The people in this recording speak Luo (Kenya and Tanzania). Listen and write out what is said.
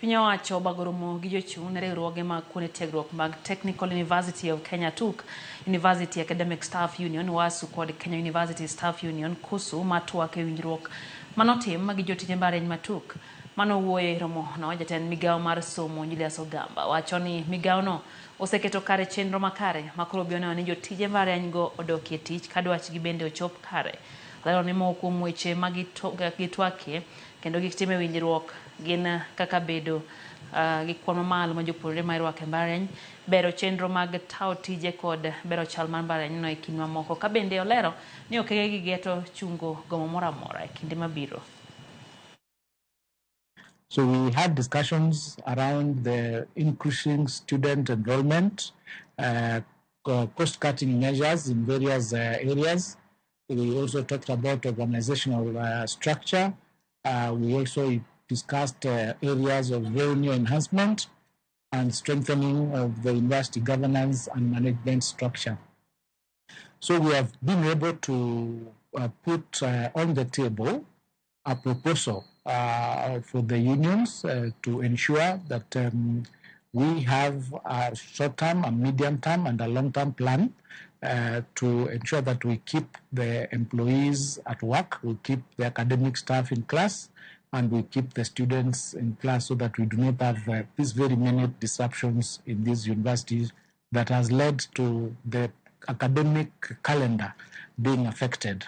Piny owacho obago romo gi jochung' ne riwruoge mag kuonde tiegruok mag Technical University of Kenya TUK, University Academic Staff Union WASU kod Kenya University Staff Union KUSU matwak e winjruok manotim gi jotije mbalariany ma TUK. Mano wuoyo e romono, jatend migawo mar somo Julius Ogamba wacho ni migawono oseketo kare chenro makare ma koro biro neno ni jotije mbalariany go odokie tich ka dwachgi bende ochop kare. Olero ni moko kuom weche ma gitwakie kendo gitime winjruok gin kaka bedo gi kwan mamalo ma jopuonjre ma irwako e mbalariany, bero chenro mag tawo tije kod bero chal mar mbalariany no e kind mamoko. Ka bende olero ni okenge gi geto chungo gomo moro amora e kinde mabiro. So we had discussions around the increasing student enrollment, cost-cutting measures in various areas. We also talked about organizational structure. We also discussed areas of revenue enhancement and strengthening of the university governance and management structure. So we have been able to put on the table a proposal for the unions to ensure that we have a short-term, a medium-term, and a long-term plan to ensure that we keep the employees at work, we keep the academic staff in class, and we keep the students in class so that we do not have these very many disruptions in these universities that has led to the academic calendar being affected.